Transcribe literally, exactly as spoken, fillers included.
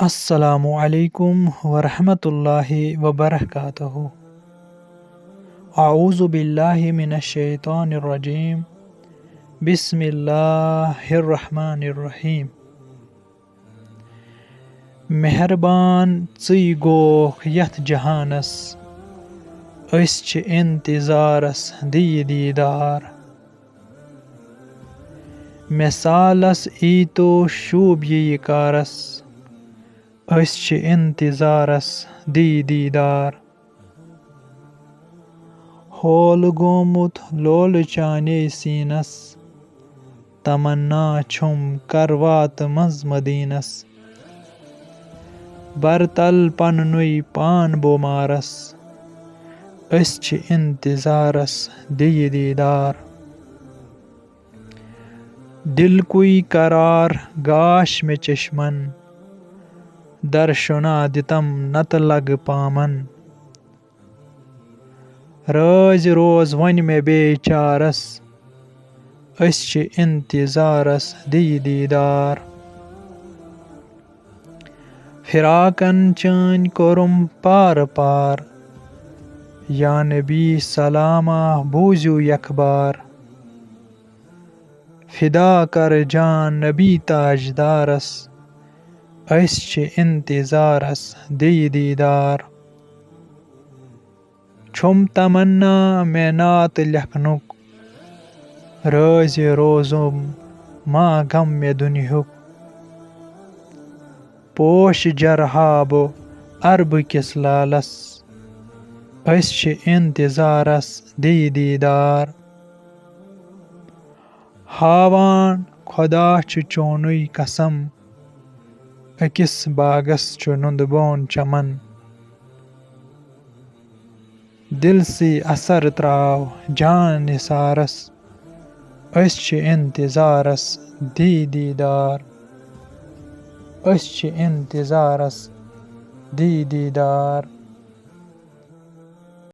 السلام عليكم ورحمة الله وبركاته. أعوذ بالله من الشيطان الرجيم. بسم الله الرحمن الرحيم. مہربان ژٕے گوکھ یتھ جہانس، أسۍ چھِ انتظارس دِیہِ دیدار۔ مثالس ایتو شوب یہِ کارس، أسۍ چھِ انتظارس دِیہِ دیدار۔ ہول گومُت لولہٕ چانے سیٖنس، تمنا چھُم کر واتہٕ منٛز مدیٖنس۔ برتل پننُے پان بومارس، أسۍ چھِ انتظارس دِیہِ دیدار۔ دل کوئی قرار گاش مےٚ چشمن، در شُنا دِتم نتہٕ لگہٕ پامن۔ رٲزۍ روز وۄنۍ مےٚ بیچارس، أسۍ چھِ انتظارس دِیہِ دیدار۔ فراقن چٲنۍ کوٚرُم پار پار، یا نبی سلاما بوٗزِو یکبار۔ فدا کر جان نبی تاجدارس، أسۍ چھِ انتظارس دِیہِ دیدار۔ چھُم تمنا مےٚ نعت لیکھنُک، رٲزِ روزُم ما غم مےٚ دُنیہُک۔ پوش جرہا بہٕ عربہٕ کِس لالس، أسۍ چھِ انتظارس دِیہِ دیدار۔ ہاوان خدا چھُ چونُے قسم، أکِس باغس چھُ نُندٕ بون چمن۔ دِلسٕے اثر ترٛاو جان نثارس، أسۍ چھِ انتظارس دِیہِ دیدار۔ أسۍ چھِ انتظارس دِیہِ دیدار۔